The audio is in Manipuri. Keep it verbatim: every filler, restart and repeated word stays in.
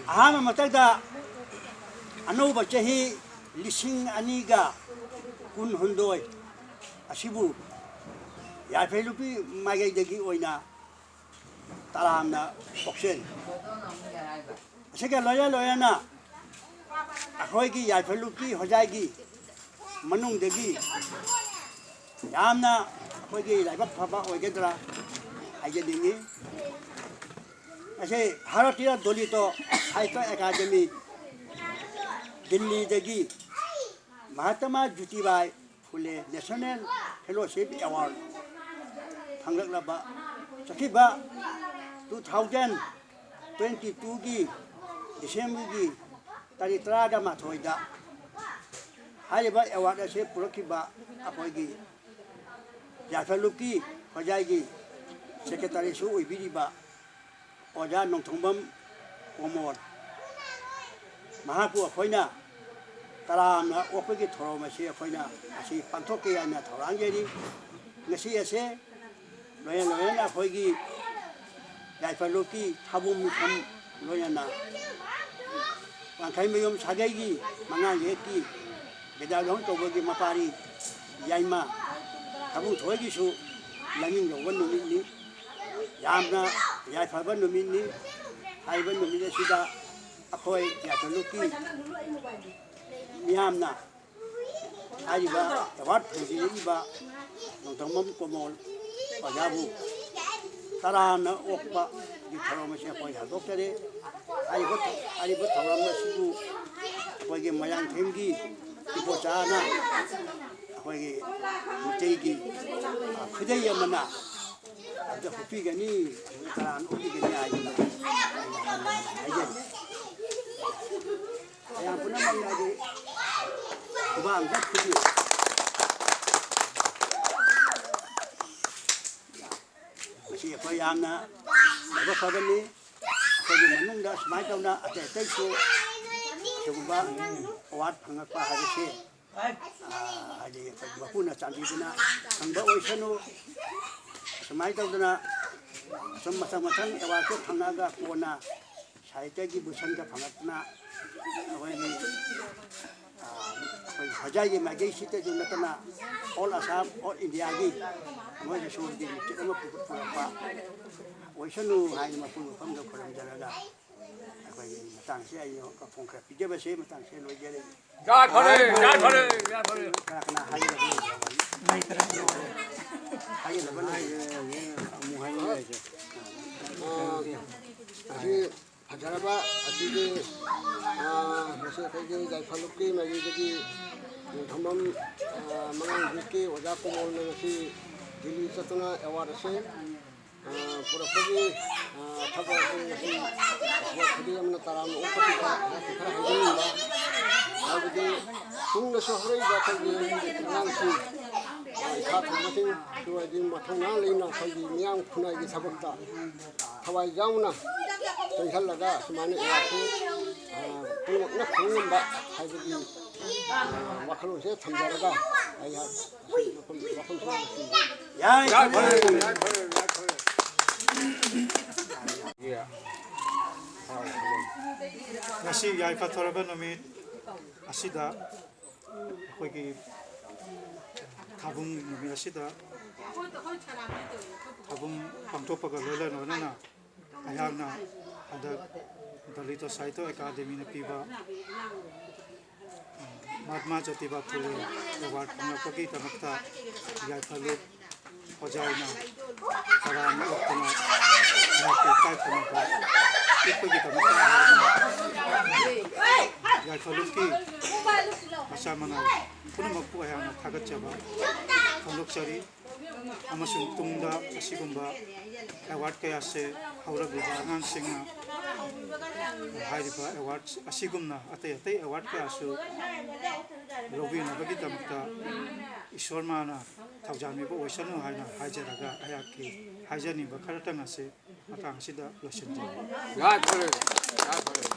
ꯑꯍꯥꯟꯕ ꯃꯛꯇꯗ ꯑꯅꯧꯕ ꯆꯍꯤ ꯂꯤꯁꯤꯡ ꯑꯅꯤꯒ ꯀꯨꯟꯍꯨꯝꯗꯣꯏ ꯑꯁꯤꯕꯨ ꯌꯥꯏꯐꯩ ꯂꯨꯞꯄꯤ ꯃꯥꯏꯀꯩꯗꯒꯤ ꯑꯣꯏꯅ ꯇꯔꯥꯝꯅ ꯑꯣꯛꯆꯔꯤ꯫ ꯑꯁꯤꯒ ꯂꯣꯏꯅ ꯂꯣꯏꯅꯅ ꯑꯩꯈꯣꯏꯒꯤ ꯌꯥꯏꯐꯩ ꯂꯨꯞꯀꯤ ꯍꯣꯖꯥꯏꯒꯤ ꯃꯅꯨꯡꯗꯒꯤ ꯌꯥꯝꯅ ꯑꯩꯈꯣꯏꯒꯤ ꯂꯥꯏꯕꯛ ꯐꯕ ꯑꯣꯏꯒꯗ꯭ꯔꯥ ꯍꯥꯏꯖꯅꯤꯡꯉꯤ꯫ ꯉꯁꯤ ꯚꯥꯔꯇꯤꯌ ꯗꯂꯤꯇ ꯁꯥꯍꯤꯇ꯭ꯌ ꯑꯦꯀꯥꯗꯦꯃꯤ ꯗꯤꯜꯂꯤꯗꯒꯤ ꯃꯍꯥꯇꯃꯥ ꯖꯨꯇꯤꯕꯥꯏ ꯐꯨꯂꯦ ꯅꯦꯁꯅꯦꯜ ꯐꯦꯂꯣꯁꯤꯞ ꯑꯦꯋꯥꯔꯗ ꯐꯪꯂꯛꯂꯕ ꯆꯠꯈꯤꯕ two thousand twenty twoꯒꯤ ꯗꯤꯁꯦꯝꯕꯔꯒꯤ ꯇꯥꯔꯤꯛ ꯇꯔꯥꯒ ꯃꯥꯊꯣꯏꯗ ꯍꯥꯏꯔꯤꯕ ꯑꯦꯋꯥꯔꯗ ꯑꯁꯤ ꯄꯨꯔꯛꯈꯤꯕ ꯑꯩꯈꯣꯏꯒꯤ ꯌꯥꯏꯐ ꯂꯨꯞꯀꯤ ꯍꯣꯖꯥꯏꯒꯤ ꯁꯦꯀ꯭ꯔꯦꯇꯔꯤꯁꯨ ꯑꯣꯏꯕꯤꯔꯤꯕ ꯑꯣꯖꯥ ꯅꯣꯡꯊꯣꯡꯕꯝ ꯀꯣꯃꯣꯔ, ꯃꯍꯥꯛꯄꯨ ꯑꯩꯈꯣꯏꯅ ꯇꯔꯥꯝꯅ ꯑꯣꯛꯄꯒꯤ ꯊꯧꯔꯝ ꯑꯁꯤ ꯑꯩꯈꯣꯏꯅ ꯉꯁꯤ ꯄꯥꯡꯊꯣꯛꯀꯦ ꯍꯥꯏꯅ ꯊꯧꯔꯥꯡꯖꯔꯤ꯫ ꯉꯁꯤ ꯑꯁꯦ ꯂꯣꯏꯅ ꯂꯣꯏꯅꯅ ꯑꯩꯈꯣꯏꯒꯤ ꯌꯥꯏꯐ ꯂꯨꯞꯀꯤ ꯊꯥꯕꯨꯡ ꯃꯤꯐꯝ ꯂꯣꯏꯅꯅ ꯋꯥꯡꯈꯩꯃꯌꯨꯝ ꯁꯥꯒꯩꯒꯤ ꯃꯉꯥ ꯌꯦꯛꯀꯤ ꯒꯦꯗꯥꯒ꯭ꯔꯥꯎꯟ ꯇꯧꯕꯒꯤ ꯃꯄꯥꯔꯤ ꯌꯥꯏꯃ ꯊꯥꯕꯨꯡ ꯊꯣꯏꯒꯤꯁꯨ ꯂꯥꯏꯅꯤꯡ ꯂꯧꯕ ꯅꯨꯃꯤꯠꯅꯤ꯫ ꯌꯥꯝꯅ ꯌꯥꯏꯐꯕ ꯅꯨꯃꯤꯠꯅꯤ꯫ ꯍꯥꯏꯔꯤꯕ ꯅꯨꯃꯤꯠ ꯑꯁꯤꯗ ꯑꯩꯈꯣꯏ ꯌꯥꯏꯐ ꯂꯨꯞꯀꯤ ꯃꯤꯌꯥꯝꯅ ꯍꯥꯏꯔꯤꯕ ꯑꯦꯋꯥꯔꯗ ꯐꯪꯕꯤꯔꯛꯏꯕ ꯅꯣꯡꯊꯣꯝꯕꯝ ꯀꯣꯃꯣꯜ ꯑꯣꯖꯥꯕꯨ ꯇꯔꯥꯝꯅ ꯑꯣꯛꯄꯒꯤ ꯊꯧꯔꯝ ꯑꯁꯤ ꯑꯩꯈꯣꯏ ꯍꯧꯗꯣꯛꯆꯔꯤ꯫ ꯍꯥꯏꯔꯤꯕ ꯍꯥꯏꯔꯤꯕ ꯊꯧꯔꯝ ꯑꯁꯤꯕꯨ ꯑꯩꯈꯣꯏꯒꯤ ꯃꯣꯏꯔꯥꯡꯊꯦꯝꯒꯤ ꯏꯕꯣꯆꯥꯅ ꯑꯩꯈꯣꯏꯒꯤ ꯃꯩꯇꯩꯒꯤ, ꯑ, ꯈꯨꯗꯩ ꯑꯃꯅ ꯑꯗꯨꯗ ꯍꯨꯞꯄꯤꯒꯅꯤ, ꯇꯔꯥꯝꯅ ꯑꯣꯛꯄꯤꯒꯅꯤ ꯍꯥꯏꯗꯅ ꯍꯥꯏꯖꯔꯤ꯫ ꯃꯌꯥꯝ ꯄꯨꯝꯅꯃꯛꯅ ꯑꯗꯨ ꯈꯨꯕꯥꯛ ꯑꯝꯇ ꯈꯨꯕꯤꯌꯨ꯫ ꯃꯁꯤ ꯑꯩꯈꯣꯏ ꯌꯥꯝꯅ ꯂꯥꯏꯕꯛ ꯐꯕꯅꯤ꯫ ꯑꯩꯈꯣꯏꯒꯤ ꯃꯅꯨꯡꯗ ꯁꯨꯃꯥꯏꯅ ꯇꯧꯅ ꯑꯇꯩ ꯑꯇꯩꯁꯨ ꯑꯁꯤꯒꯨꯝꯕ ꯑꯦꯋꯥꯔꯗ ꯐꯪꯉꯛꯄ ꯍꯥꯏꯕꯁꯤ, ꯑ, ꯍꯥꯏꯗꯤ ꯑꯩꯈꯣꯏ ꯃꯄꯨꯅ ꯆꯥꯟꯕꯤꯗꯨꯅ ꯐꯪꯕ ꯑꯣꯏꯁꯅꯨ꯫ ꯁꯨꯃꯥꯏꯅ ꯇꯧꯗꯅ ꯁꯨꯝ ꯃꯊꯪ ꯃꯊꯪ ꯑꯦꯋꯥꯔꯗꯁꯨ ꯐꯪꯉꯛꯑꯒ ꯀꯣꯟꯅ ꯁꯥꯍꯤꯇ꯭ꯌꯒꯤ ꯚꯨꯁꯟꯒ ꯐꯪꯉꯛꯇꯅ ꯑꯩꯈꯣꯏꯒꯤ, ꯑꯥ, ꯑꯩꯈꯣꯏ ꯍꯣꯖꯥꯏꯒꯤ ꯃꯥꯏꯀꯩꯁꯤꯗꯁꯨ ꯅꯠꯇꯅ all Assam, all Indiaꯒꯤ ꯃꯣꯏꯒꯤ ꯁꯣꯔꯒꯤ ꯅꯨꯡꯁꯤꯠ ꯑꯃ ꯄꯨ-, ꯄꯨꯔꯛꯄ ꯑꯣꯏꯁꯅꯨ ꯍꯥꯏꯅ ꯃꯄꯨ ꯃꯐꯝꯗ ꯈꯨꯔꯨꯝꯖꯔꯒ ꯑꯩꯈꯣꯏꯒꯤ ꯃꯇꯥꯡꯁꯤ ꯑꯩ ꯋꯥꯐꯝ ꯈꯔ ꯄꯤꯖꯕꯁꯤ ꯃꯇꯥꯡꯁꯤ ꯂꯣꯏꯖꯔꯦ꯫ ꯌꯥꯏꯐꯔꯦ, ꯌꯥꯏꯐꯔꯦ, ꯌꯥꯏꯐꯔꯦ꯫ ꯀꯅꯥ ꯀꯅꯥ ꯍꯥꯏꯒꯗꯕ ꯂꯩꯕ꯭ꯔꯣ? ꯍꯥꯏꯒꯗꯕ ꯂꯩꯕ꯭ꯔꯣ? ꯑꯃꯨꯛ ꯍꯥꯏꯅꯤꯡꯉꯥꯏꯁꯦ꯫ ꯑꯥ, ꯑꯁꯤ ꯐꯖꯔꯕ ꯑꯁꯤꯒꯤ, ꯑꯥ, ꯉꯁꯤ ꯑꯩꯈꯣꯏꯒꯤ ꯌꯥꯏꯐ ꯂꯨꯞꯀꯤ ꯃꯥꯏꯀꯩꯗꯒꯤ ꯅꯤꯡꯊꯧꯃꯝ, ꯑꯥ, ꯃꯉꯥꯡ ꯌꯨꯠꯀꯤ ꯑꯣꯖꯥ ꯀꯨꯃꯣꯜꯅ ꯉꯁꯤ ꯗꯤꯜꯂꯤ ꯆꯠꯇꯨꯅ ꯑꯦꯋꯥꯔꯗ ꯑꯁꯤ ꯑꯥ, ꯄꯨꯔꯛꯄꯒꯤ, ꯑꯥ, ꯊꯕꯛ ꯑꯁꯤ ꯉꯁꯤ ꯈꯨꯗꯤꯡ ꯑꯃꯅ ꯇꯔꯥꯝꯅ ꯑꯣꯛꯄꯁꯤꯗ ꯑꯩꯍꯥꯛꯀꯤ ꯈꯔ ꯍꯥꯏꯖꯅꯤꯡꯕ, ꯍꯥꯏꯕꯗꯤ ꯇꯨꯡꯗꯁꯨ ꯍꯧꯔꯛꯏꯕ ꯑꯩꯈꯣꯏꯒꯤ ꯑꯉꯥꯡꯁꯤꯡ, ꯑꯥ, ꯏꯈꯥ ꯊꯣꯡꯕꯁꯤꯡꯁꯨ ꯍꯥꯏꯗꯤ ꯃꯊꯧꯅꯥ ꯂꯩꯅ ꯑꯩꯈꯣꯏꯒꯤ ꯃꯤꯌꯥꯝ ꯈꯨꯟꯅꯥꯏꯒꯤ ꯊꯕꯛꯇ ꯊꯋꯥꯏ ꯌꯥꯎꯅ ꯆꯪꯁꯤꯜꯂꯒ ꯁꯨꯃꯥꯏꯅ ꯑꯦꯋꯥꯔꯗꯁꯤ, ꯑꯥ, ꯄꯨꯝꯅꯃꯛꯅ ꯐꯪ ꯉꯝꯕ ꯍꯥꯏꯕꯒꯤ, ꯑꯥ, ꯋꯥꯈꯜꯂꯣꯟꯁꯦ ꯊꯝꯖꯔꯒ ꯑꯩꯍꯥꯛ ꯌꯥꯏ꯫ ꯉꯁꯤ ꯌꯥꯏꯐ ꯊꯧꯔꯕ ꯅꯨꯃꯤꯠ ꯑꯁꯤꯗ, ꯑꯩꯈꯣꯏꯒꯤ ꯊꯥꯕꯨꯡ ꯅꯨꯃꯤꯠ ꯑꯁꯤꯗ ꯊꯥꯕꯨꯡ ꯄꯥꯡꯊꯣꯛꯄꯒ ꯂꯣꯏꯅꯅ ꯑꯩꯍꯥꯛꯅ ꯍꯟꯗꯛ ꯗꯂꯤꯇ ꯁꯥꯍꯤꯇ꯭ꯌ ꯑꯦꯀꯥꯗꯦꯃꯤꯅ ꯄꯤꯕ ꯃꯍꯥꯠꯃꯥ ꯖꯣꯇꯤꯕꯥ ꯐꯨꯂꯦ ꯑꯦꯋꯥꯔꯗ ꯐꯪꯂꯛꯄꯒꯤꯗꯃꯛꯇ ꯌꯥꯏꯐ ꯂꯨꯞ ꯍꯣꯖꯥꯏꯅ ꯇꯔꯥꯝꯅ ꯑꯣꯛꯇꯨꯅ ꯃꯍꯥꯛꯄꯨ ꯏꯀꯥꯏ ꯈꯨꯝꯅꯕ ꯎꯠꯄꯒꯤꯗꯃꯛꯇ ꯑꯩꯍꯥꯛꯅ ꯌꯥꯏꯐ ꯂꯨꯞꯀꯤ ꯃꯆꯥ ꯃꯅꯥꯎ ꯄꯨꯝꯅꯃꯛꯄꯨ ꯑꯩꯍꯥꯛꯅ ꯊꯥꯒꯠꯆꯕ ꯐꯣꯡꯗꯣꯛꯆꯔꯤ꯫ ꯑꯃꯁꯨꯡ ꯇꯨꯡꯗ ꯑꯁꯤꯒꯨꯝꯕ ꯑꯦꯋꯥꯔꯗ ꯀꯌꯥꯁꯦ ꯍꯧꯔꯛꯂꯤꯕ ꯑꯉꯥꯡꯁꯤꯡꯅ ꯍꯥꯏꯔꯤꯕ ꯑꯦꯋꯥꯔꯗ ꯑꯁꯤꯒꯨꯝꯅ ꯑꯇꯩ ꯑꯇꯩ ꯑꯦꯋꯥꯔꯗ ꯀꯌꯥꯁꯨ ꯂꯧꯕꯤꯅꯕꯒꯤꯗꯃꯛꯇ ꯏꯁꯣꯔ ꯃꯥꯅ ꯊꯧꯖꯥꯟꯕꯤꯕ ꯑꯣꯏꯁꯅꯨ ꯍꯥꯏꯅ ꯍꯥꯏꯖꯔꯒ ꯑꯩꯍꯥꯛꯀꯤ ꯍꯥꯏꯖꯅꯤꯡꯕ ꯈꯔꯇꯪ ꯑꯁꯤ ꯃꯇꯥꯡ ꯑꯁꯤꯗ ꯂꯣꯏꯁꯤꯟꯖꯔꯤ꯫ ꯌꯥꯏꯐꯔꯦ, ꯌꯥꯏꯐꯔꯦ꯫